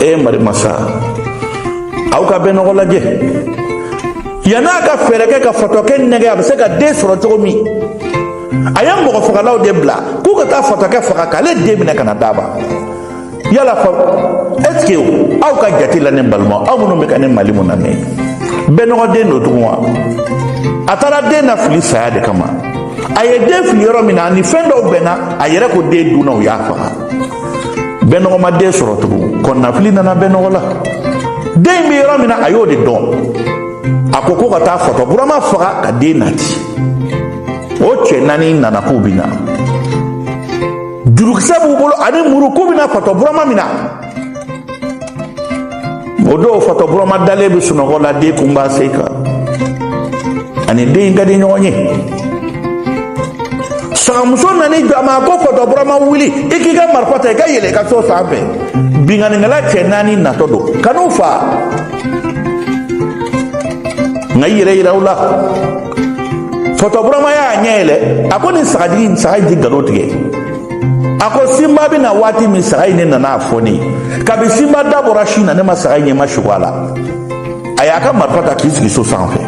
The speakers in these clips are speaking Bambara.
E mari masa, aw ka bɛnɔgɔ lajɛ. Yann'a ka fɛɛrɛ kɛ ka fatɔkɛ nɛgɛ, a bɛ se ka den sɔrɔ cogo min, a ye mɔgɔ fagalaw de bila k'u ka taa fatɔkɛ faga k'ale den minɛ ka na d'a ma. Yala fa, est ce que aw ka jate la, ne balima, aw minnu bɛ ka ne Mali mun lamɛn, bɛnɔgɔ den don tugun wa? A taara den na fili saya de kama. A ye den fili yɔrɔ min na, ani fɛn dɔw bɛnna, a yɛrɛ ko den dunna, u y'a faga. Bɛnɔgɔ ma den sɔrɔ tugun. Kɔnɔnafili nana bɛnɔgɔ la. Den bɛ yɔrɔ min na, a y'o de dɔn. A ko ko ka taa fatɔ Burama faga ka den nati. O cɛ naani nana k'u bɛ na, jurukisɛ b'u bolo ani muru, k'u bɛna fatɔ Burama minɛ. O dɔw, fatɔ Burama dalen bɛ sunɔgɔ la, den kun b'a sen kan, ani den in ka di ɲɔgɔn ye. Sagamuso nan'i jɔ a ma ko: "Fatɔ Burama, wuli, i k'i ka marifa ta, i ka yɛlɛ i ka so sanfɛ. Binkannikɛla cɛ naani natɔ don ka n'u fa, nka i yɛrɛ yira u la." Fatɔ Burama y'a ɲɛ yɛlɛ, a ko: "Nin sagajigi in, saga in ti nkalon tigɛ." A ko: "Sinba bɛ na waati min, saga in ne nana a fɔ ne ye. Kabi Sinba da bɔra sin na, ne ma saga in ɲɛ ma sugo a la." A y'a ka marifa ta k'i sigi so sanfɛ.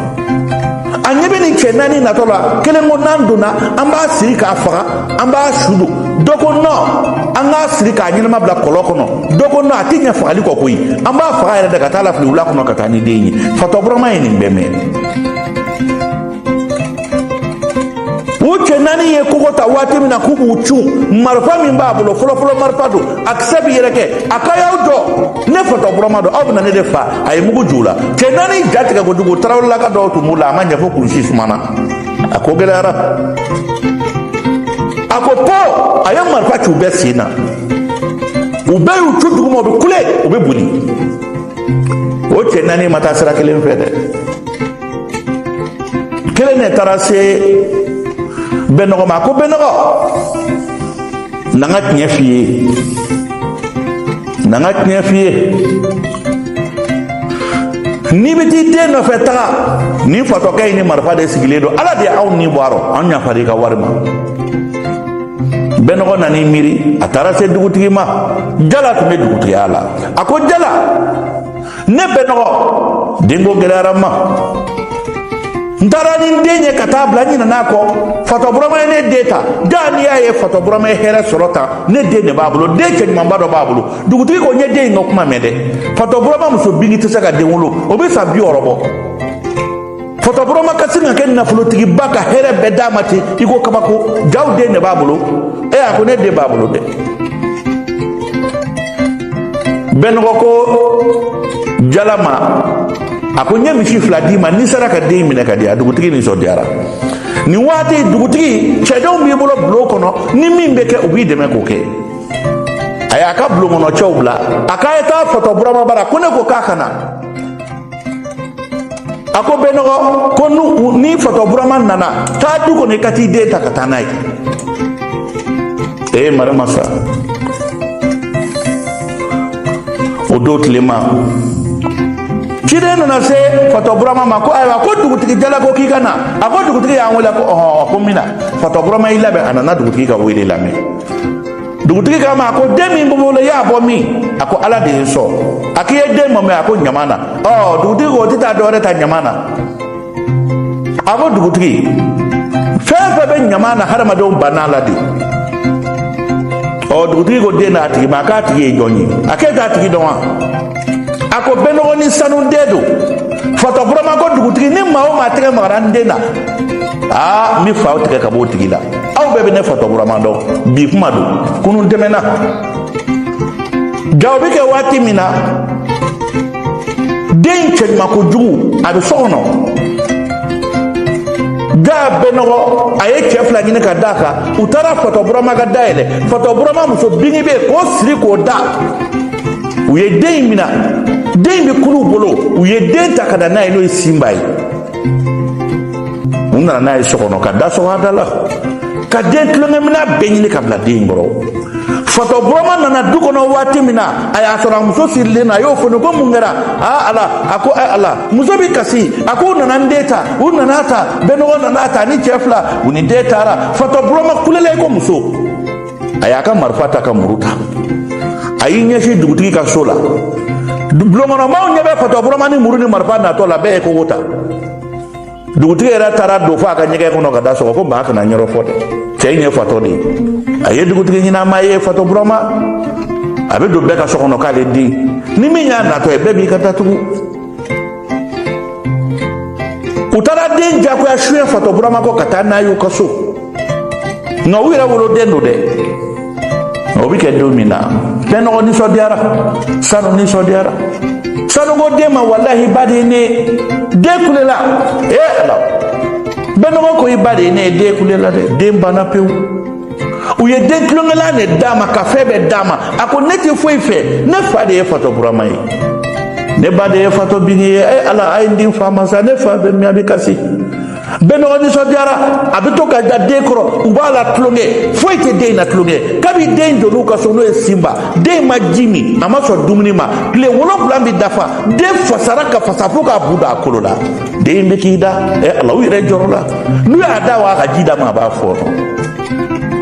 A ɲɛ bɛ nin cɛ naani natɔ la. Kelen ko: "N'an donna, an b'a siri k'a faga, an b'a su don." Dɔ ko: "Non, an k'a siri k'a ɲɛnama bila kɔlɔn kɔnɔ." Dɔ ko: "Non, a tɛ ɲɛ fagali kɔ koyi, an b'a faga yɛrɛ de ka taa lafili wula kɔnɔ ka taa ni den ye." Fatɔ Burama ye nin bɛɛ mɛn. U cɛ naani ye kogo ta waati min na k'u b'u cun, marifa min b'a bolo, fɔlɔfɔlɔ marifa don, a kisɛ bɛ yɛrɛkɛ. A k'a y'aw jɔ, ne fatɔ Burama don, aw bɛna ne de fa. A ye mugu ju la. Cɛ naani ja tigɛ kojugu. Tarawelelaka dɔw tun b'u la. A ma ɲɛ fo kulusi sumana. A ko gɛlɛyara. A ko po, a ye marifa ci u bɛɛ sen na. U bɛɛ y'u cu duguma, u bɛ kule, u bɛ boli. O cɛ naani ma taa sira kelen fɛ dɛ. Kelen de taara se bɛnɔgɔ ma. A ko: "Bɛnɔgɔ, na n ka tiɲɛ f'i ye, na n ka tiɲɛ f'i ye. N'i bɛ t'i den nɔfɛ taga, nin fatɔkɛ in ni marifa de sigilen don. Ala de ye anw ni bɔ a rɔ, an yafara i ka wari ma." Bɛnɔgɔ nan'i miiri, a taara se dugutigi ma. Jala tun bɛ dugutigiya la. A ko: "Jala, ne Bɛnɔgɔ, denko gɛlɛyara n ma. N taara ni n den ye ka taa bila, n ɲinɛna kɔ. Fatɔ Burama ye ne den ta. Jaa, n'i y'a ye fatɔ Burama ye hɛrɛ sɔrɔ tan, ne den de b'a bolo. Den cɛɲumanba dɔ b'a bolo." Dugutigi ko: "N ye den in ka kuma mɛn dɛ. Fatɔ Burama muso bingi tɛ se ka den wolo, o bɛ san 60 bɔ. Fatɔ Burama ka sin ka kɛ nafolotigiba ka hɛrɛ bɛɛ d'a ma ten i ko kabako. Jaw den de b'a bolo." E, a ko: "Ne den b'a bolo dɛ." Bɛnɔgɔ ko Jala ma, a ko: "N ye misi 2 d'i ma, n'i sera ka den minɛ ka di." A dugutigi nisɔndiyara. Nin waati, dugutigi cɛdenw b'i bolo bulon kɔnɔ, ni min bɛ kɛ, u b'i dɛmɛ k'o kɛ. A y'a ka bulon kɔnɔ cɛw bila, a k'a ye taa fatɔ Burama bara, ko ne ko k'a ka na. A ko: "Bɛnɔgɔ ko ni fatɔ Burama nana, taa du kɔnɔ, i ka t'i den ta ka taa n'a ye." Ee maramasa, o don tilema, ciden nana se fatɔ Burama ma ko: "Ayiwa, ko dugutigi Jala ko k'i ka na." A ko: "Dugutigi y'an wele." Ko: "Ɔhɔn." Ko: "N bɛ na." Fatɔ Burama y'i labɛn, a nana dugutigi ka wele lamɛn. Dugutigi k'a ma, a ko: "Den min b'i bolo, i y'a bɔ min?" A ko: "Ala de ye n sɔn." A k'i ye den mɔ min? A ko: "Ɲama na." Ɔ, dugutigi ko: "O tɛ taa dɔwɛrɛ ta ɲama na." A ko: "Dugutigi, fɛn fɛn bɛ ɲama na, hadamadenw banna la de." Ɔ, dugutigi ko den n'a tigi ma, a k'a tigi ye jɔn ye? A k'e t'a tigi dɔn wa? A ko: "Bɛnɔgɔ ni sanu den don." Fatɔ Burama ko: "Dugutigi, ni maa o maa tɛgɛ magara n den na, aa, n bɛ faw tigɛ ka b'o tigi la. Aw bɛɛ bɛ ne fatɔ Burama dɔn. Bi kuma don, kunun tɛmɛna." Jaw bɛ kɛ waati min na, den cɛɲuman kojugu, a bɛ so kɔnɔ. Jaa, Bɛnɔgɔ a ye cɛ 2 ɲini ka d'a kan. U taara fatɔ Burama ka da yɛlɛ. Fatɔ Burama muso bingi bɛ yen, k'o siri k'o da. U ye den in minɛ, den in bɛ kulu bolo. U ye den ta ka na n'a ye, n'o ye Sinba ye. U nana n'a ye so kɔnɔ ka da sɔgɔ a da la, ka den tulonkɛminɛn bɛɛ ɲini ka bila den in kɔrɔ. Fatɔ Burama nana du kɔnɔ waati min na, a y'a sɔrɔ a muso sirilen na. A y'o fɔ ko: "Mun kɛra?" Aa ala, a ko: "Ɛ ala, muso bɛ kasi." A ko: "U nana n den ta, u nana ta, Bɛnɔgɔ nana ta ni cɛ 2, u ni den taara." Fatɔ Burama kulela i ko muso. A y'a ka marifa ta ka muru ta. A y'i ɲɛsin dugutigi ka so la. Bulonkɔnɔmaw ɲɛ bɛ fatɔ Burama ni muru ni marifa natɔ la, bɛɛ ye kogo ta. Dugutigi yɛrɛ taara don fo a ka ɲɛgɛn kɔnɔ ka da sɔgɔ ko maa kana ɲɔrɔ fɔ dɛ, cɛ in ye fatɔ de ye. A ye dugutigi ɲini, a ma ye. Fatɔ Burama a bɛ don bɛɛ ka so kɔnɔ k'ale den ni min y'a natɔ ye, bɛɛ b'i ka datugu. U taara den jagoya suɲɛ fatɔ Burama kɔ ka taa n'a y'u ka so, nka u yɛrɛ woloden don dɛ. O bɛ kɛ don min na, Bɛnɔgɔ nisɔndiyara, Sanu nisɔndiyara. Sanu ko den ma: "Walahi, ba de ye ne ye." Den kulela. Ee Ala! Bɛnɔgɔ ko: "I ba de ye ne ye." Den kulela dɛ, den banna pewu. U ye den tulonkɛlan de d'a ma ka fɛn bɛɛ d'a ma. A ko: "Ne tɛ foyi fɛ, ne fa de ye fatɔ Burama ye, ne ba de ye fatɔ Bini ye. E Ala, a ye n den fa ma sa, ne fa bɛ min, a bɛ kasi." Bɛnɔgɔ nisɔndiyara, a bɛ to ka da den kɔrɔ, u b'a la tulonkɛ. Foyi tɛ den in na tulonkɛ. Kabi den donn'u ka so, n'o ye Sinba, den ma ji min, a ma sɔn dumuni ma. Tile 7 bɛ dafa, den fasara ka fasa fo k'a bu don a kolo la. Den bɛ k'i da. Ɛ Ala, u yɛrɛ jɔrɔ la. N'u y'a da wa ka ji d'a ma, a b'a fɔɔnɔ,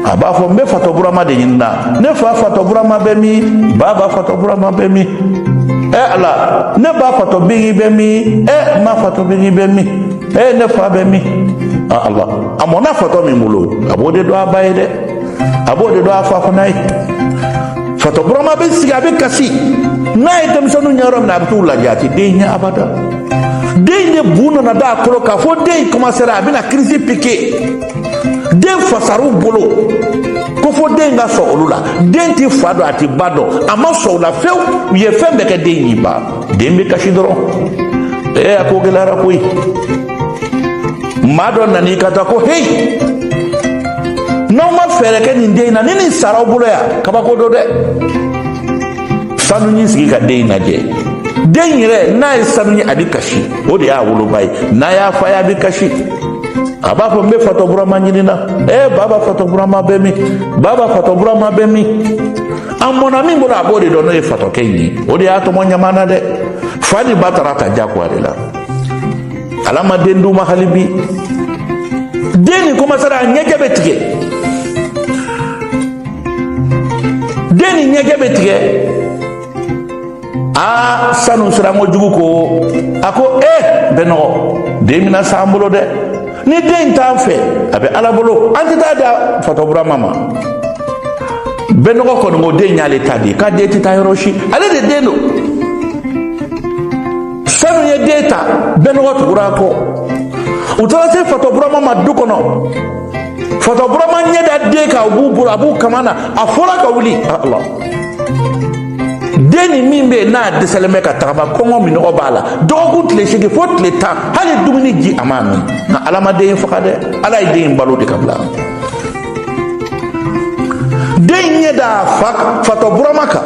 a b'a fɔ: "N bɛ fatɔ Burama de ɲini na. Ne fa fatɔ Burama bɛ min? Baba fatɔ Burama bɛ min? Ɛ Ala, ne ba fatɔ Bingi bɛ min? Ɛ ma fatɔ Bingi bɛ min? Ɛ ne fa bɛ min?" Ala, a mɔnna fatɔ min bolo, a b'o de dɔn a ba ye dɛ, a b'o de dɔn a fa fana ye. Fatɔ Burama bɛ sigi, a bɛ kasi. N'a ye denmisɛnninw ɲɛ yɔrɔ min na, a bɛ t'u lajɛ, a tɛ den ɲɛ abada. Den de bu nana da a kɔrɔ k'a fɔ den commencera, a bɛna crise piquer. Den fasar'u bolo ko fo den ka sɔn olu la. Den tɛ fa dɔn, a tɛ ba dɔn, a ma sɔn u la fewu. U ye fɛn bɛɛ kɛ, den y'i ban, den bɛ kasi dɔrɔn. Ee, a ko gɛlɛyara koyi. Maa dɔ nan'i ka taa ko: "Heyi, n'aw ma fɛɛrɛ kɛ nin den in na, ni nin sara aw bolo yan, kabako don dɛ." Sanu y'i sigi ka den in lajɛ. Den yɛrɛ, n'a ye sanu ye, a bɛ kasi, o de y'a woloba ye. N'a y'a fa ye, a bɛ kasi. A b'a fɔ: "N bɛ fatɔ Burama ɲini na. Ee baba, fatɔ Burama bɛ min? Baba, fatɔ Burama bɛ min?" A mɔnna min bolo, a b'o de dɔn, n'o ye fatɔkɛ in ye. O de y'a tɔmɔ ɲama na dɛ. Fa ni ba taara ta jagoya de la. Ala ma den d'u ma hali bi. Den nin commencera, a ɲɛjɛ bɛ tigɛ. Den nin ɲɛjɛ bɛ tigɛ. Aa, Sanu siranko jugu ko, a ko: "E Bɛnɔgɔ, den bɛna s'an bolo dɛ. Ni den t'an fɛ, a bɛ Ala bolo, an tɛ taa da fatɔ Burama ma." Bɛnɔgɔ kɔni ko den y'ale ta de ye, k'a den tɛ taa yɔrɔ si, ale de den don. Sanu ye den ta, Bɛnɔgɔ tugura a kɔ. U taara se fatɔ Burama ma du kɔnɔ. Fatɔ Burama ɲɛ da den kan, u b'u bolo, a b'u kama na, a fɔra ka wuli. Ala, den ni min bɛ yen, n'a dɛsɛlen bɛ ka tagama, kɔngɔ minɔgɔ b'a la, dɔgɔkun tile 8 fo tile 10, hali dumuni ji a m'a min. Nka Ala ma den faga dɛ, Ala ye den in balo de ka bila. Den ɲɛ da fa fatɔ Burama kan,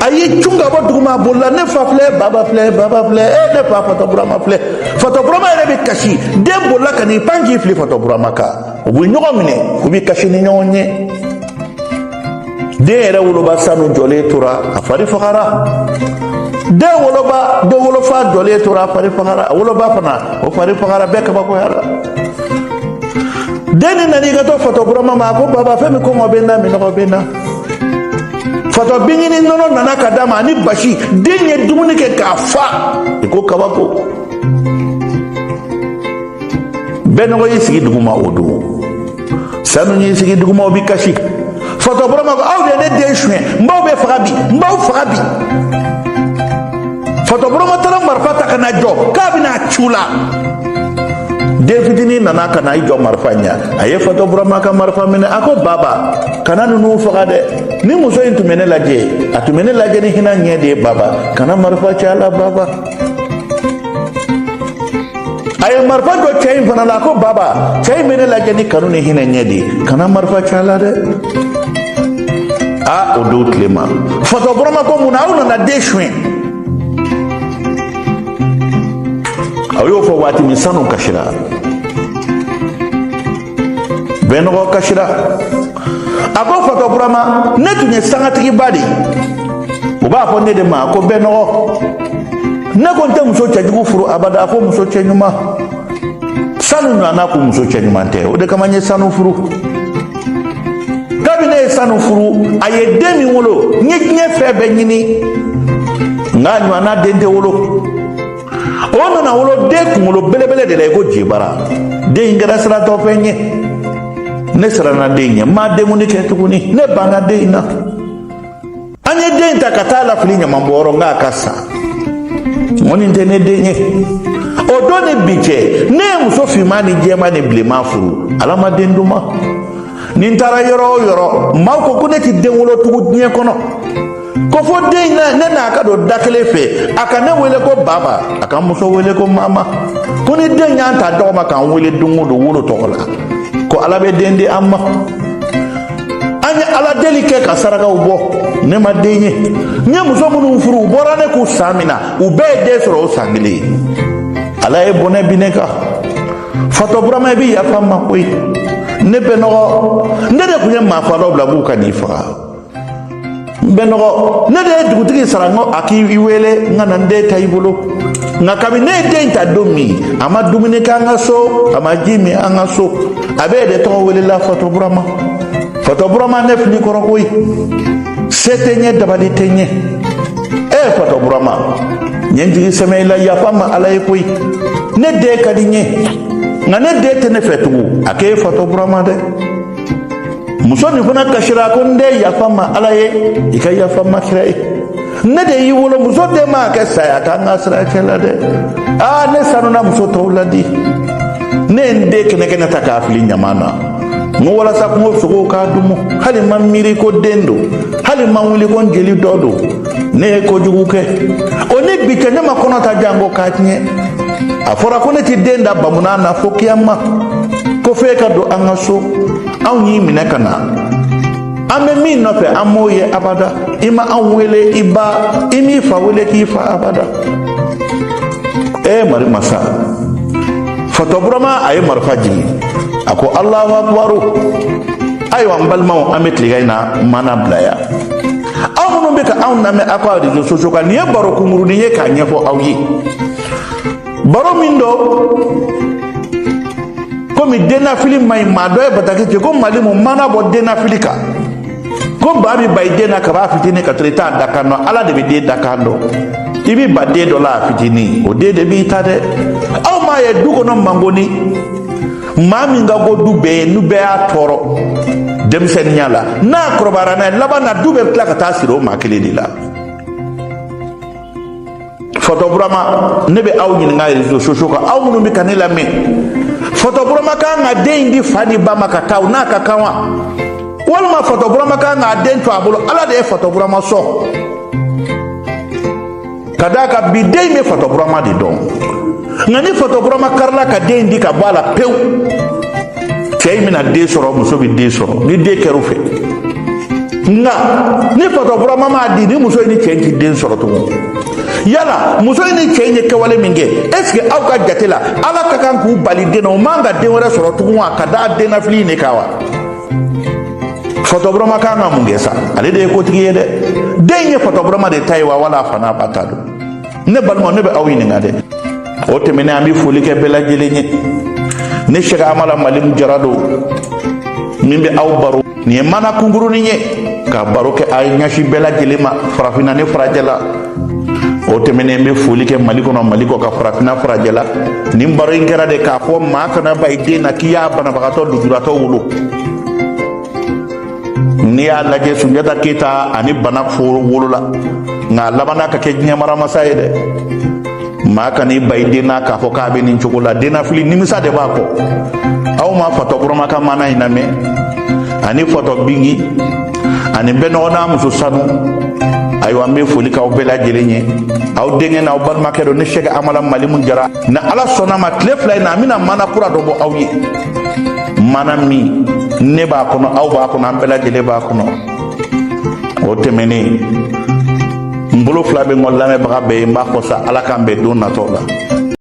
a y'i cun ka bɔ duguma, a bolila: "Ne fa filɛ, baba filɛ, baba filɛ, e ne fa fatɔ Burama filɛ." Fatɔ Burama yɛrɛ bɛ kasi. Den bolila ka n'i pan k'i fili fatɔ Burama kan, u bɛ ɲɔgɔn minɛ, u bɛ kasi ni ɲɔgɔn ye. Den yɛrɛ woloba Sanu jɔlen tora, a fari fagara. Den woloba, den wolofa jɔlen tora, a fari fagara. A woloba fana, o fari fagara. Bɛɛ kabakoyara. Den ni nana i ka to fatɔ Burama ma, a ko: "Baba, fɛn min kɔngɔ bɛ n na, minɔgɔ bɛ n na." Fatɔ Bingini nɔnɔ nana ka d'a ma ani basi. Den ye dumuni kɛ k'a fa i ko kabako. Bɛnɔgɔ y'i sigi duguma o don, Sanu y'i sigi duguma, o bi kasi. Fatɔ Burama ko: "Aw de ye ne den suɲɛ, n b'aw bɛɛ faga bi, n b'aw faga bi." Fatɔ Burama taara marifa ta ka na jɔ k'a bɛna ci u la. Den fitinin nana ka na i jɔ marifa ɲɛ. A ye fatɔ Burama ka marifa minɛ, a ko: "Baba, kana ninnu faga dɛ. Ni muso in tun bɛ ne lajɛ, a tun bɛ ne lajɛ ni hinɛ ɲɛ de ye. Baba, kana marifa ci a la, baba." A ye marifa jɔ cɛ in fana la, a ko: "Baba, cɛ in bɛ ne lajɛ ni kanu ni hinɛ ɲɛ de ye, kana marifa ci a la dɛ." Aa, o don tile ma, fatɔ Burama ko: "Mun na aw nana den suɲɛ?" A y'o fɔ waati min, Sanu kasira, Bɛnɔgɔ kasira. A ko: "Fatɔ Burama, ne tun ye sangatigiba de ye, u b'a fɔ ne de ma ko Bɛnɔgɔ. Ne ko n tɛ muso cɛjugu furu abada, fo muso cɛɲuman. Sanu ɲɔgɔnna ko muso cɛɲuman tɛ, o de kama n ye Sanu furu. Kabi ne ye Sanu sanu furu, a ye den min wolo, n ye diɲɛ fɛn bɛɛ ɲini, nka a ɲɔgɔnna den tɛ wolo. O nana wolo den kunkolo belebele de la i ko jebara. Den in kɛra siratɔfɛn ye. Ne siranna den ɲɛ, n ma denkundi kɛ tuguni, ne banna den in na. An ye den ta ka taa lafili ɲamanbɔyɔrɔ, nka a ka sa, n ko nin tɛ ne den ye. O don ni bi cɛ, ne ye muso finman ni jɛman ni bilenman furu, Ala ma den d'u ma. Ni n taara yɔrɔ o yɔrɔ, maaw ko ko ne ti den wolo tugun diɲɛ kɔnɔ, ko fo den ne n'a ka don da kelen fɛ, a ka ne wele ko baba, a ka muso wele ko mama, ko ni den y'an ta dɔgɔ ma k'an wele don o don wolo tɔgɔ la, ko Ala bɛ den di an ma. An ye Ala deli kɛ ka sarakaw bɔ, ne ma den ye. N ye muso minnu furu, u bɔra ne k'u san min na, u bɛɛ ye den sɔrɔ o san kelen ye. Ala ye bɔnɛ bin ne kan. Fatɔ Burama, i bɛ yafa n ma koyi. Ne bɛ nɔgɔ, ne de tun ye maafalaw bila k'u ka n'i faga. N bɛ nɔgɔ, ne de ye dugutigi sara, n ko a k'i wele n ka na n den ta i bolo. Nka kabini ne ye den ta don min, a ma dumuni kɛ an ka so, a ma ji min an ka so, a bɛ de tɔgɔ welela Fatɔ Burama. Fatɔ Burama, ne fili kɔrɔ koyi, se tɛ n ye, dabali tɛ n ye. E Fatɔ Burama, n ye n jigi sɛmɛ i la, yafa n ma Ala ye koyi. Ne den ka di n ye, nka ne den tɛ ne fɛ tugun. A k'e Fatɔ Burama dɛ. Muso nin fana kasira ko n den, yafa n ma Ala ye, i ka yafa n ma kira ye, ne de y'i wolo. Muso den ma kɛ saya k'an ka sira cɛ la dɛ. Aa, ne sanuna muso tɔw ladi. Ne ye n den kɛnɛ kɛnɛ ta k'a fili ɲama na, n ko walasa kungo sogow k'a dumu. Hali ma miiri ko den don, hali ma wuli ko n jeli dɔ don. Ne ye kojugu kɛ. O ni bi cɛ, ne ma kɔnɔ ta janko k'a tiɲɛ. A fɔra ko ne ti den da bamunan na fo kiyama, ko f'e ka don an ka so. Anw y'i minɛ ka na, an bɛ min nɔfɛ, an m'o ye abada. I ma anw wele i ba, i m'i fa wele k'i fa abada. Ee mari masa, Fatɔ Burama a ye marifa jigin, a ko Alahu akubaru. Ayiwa, n balimaw, an bɛ tilega in na mana bila yan. Aw minnu bɛ ka anw lamɛn aw ka réseaux sociaux kan, nin ye baro kunkurunin ye k'a ɲɛfɔ aw ye. Baro min don, komi dennafili man ɲi, maa dɔ ye bataki ci ko Malimu mana bɔ dennafili kan, ko ba bɛ ba i den na kab'a fitinin ka sɔrɔ i t'a dakan dɔn. Ala de bɛ den dakan dɔn. I bɛ ba den dɔ la a fitinin, o den de b'i ta dɛ. Aw m'a ye du kɔnɔ mangoni, maa min ka ko du bɛɛ ye, n'u bɛɛ y'a tɔɔrɔ denmisɛnninya la, n'a kɔrɔbayara n'a ye, laban na du bɛɛ bɛ tila ka taa siri o maa kelen de la. Fatɔ Burama, ne bɛ aw ɲininka réseaux sociaux kan, aw minnu bɛ ka ne lamɛn, Fatɔ Burama kan ka den in di fa ni ba ma ka taa, o n'a ka kan wa, walima Fatɔ Burama kan k'a den to a bolo? Ala de ye Fatɔ Burama sɔn ka d'a kan bi den in bɛ Fatɔ Burama de dɔn. Nka ni Fatɔ Burama karila ka den in di ka bɔ a la pewu, cɛ in bɛna den sɔrɔ, muso bɛ den sɔrɔ ni den kɛr'u fɛ. Nka ni Fatɔ Burama m'a di, ni muso in ni cɛ in ti den sɔrɔ tugun. Yala muso in ni cɛ in ye kɛwale min kɛ, est ce que aw ka jate la, Ala ka kan k'u bali den na, u man ka den wɛrɛ sɔrɔ tugun wa, ka da dennafili in de kan wa? Fatɔ Burama kan ka mun kɛ sa? Ale de ye kotigi ye dɛ. Den ye Fatɔ Burama de ta ye wa, wala a fa n'a ba ta don? Ne balima, ne bɛ aw ɲininka dɛ. O tɛmɛnen, an bɛ foli kɛ bɛɛ lajɛlen ye. Ne Sɛki Amala Malimu Jara don min bɛ aw baro. Nin ye mana kunkurunin ye ka baro kɛ a ɲɛsin bɛɛ lajɛlen ma, farafinna ni farajɛla. O tɛmɛnen, n bɛ foli kɛ Mali kɔnɔ, Mali kɔ ka, farafinna, farajɛla. Nin baro in kɛra de k'a fɔ maa kana ba i den na k'i y'a banabagatɔ lujuratɔ wolo. N'i y'a lajɛ, Sunjata Keyita ani bana wolola, nka a labanna ka kɛ diɲɛ maramasa ye dɛ. Maa kan'i ba i den na k'a fɔ k'a bɛ nin cogo la. Dennafili nimisa de b'a kɔ. Aw ma Fatɔ Burama ka mana in lamɛn, ani Fatɔ Bingi ani bɛnɔgɔ n'a muso sanu. Ayiwa, n bɛ foli k'aw bɛɛ lajɛlen ye. Aw denkɛ n'aw balimakɛ don, ne Sɛki Amala Malimu Jara. Ni Ala sɔnna ma, tile 2 in na, an bɛna mana kura dɔ bɔ aw ye, mana min ne b'a kɔnɔ, aw b'a kɔnɔ, an bɛɛ lajɛlen b'a kɔnɔ. O tɛmɛnen, n bolo fila bɛ n kɔ lamɛnbaga bɛɛ ye. N b'a fɔ sa, Ala k'an bɛn don natɔ la.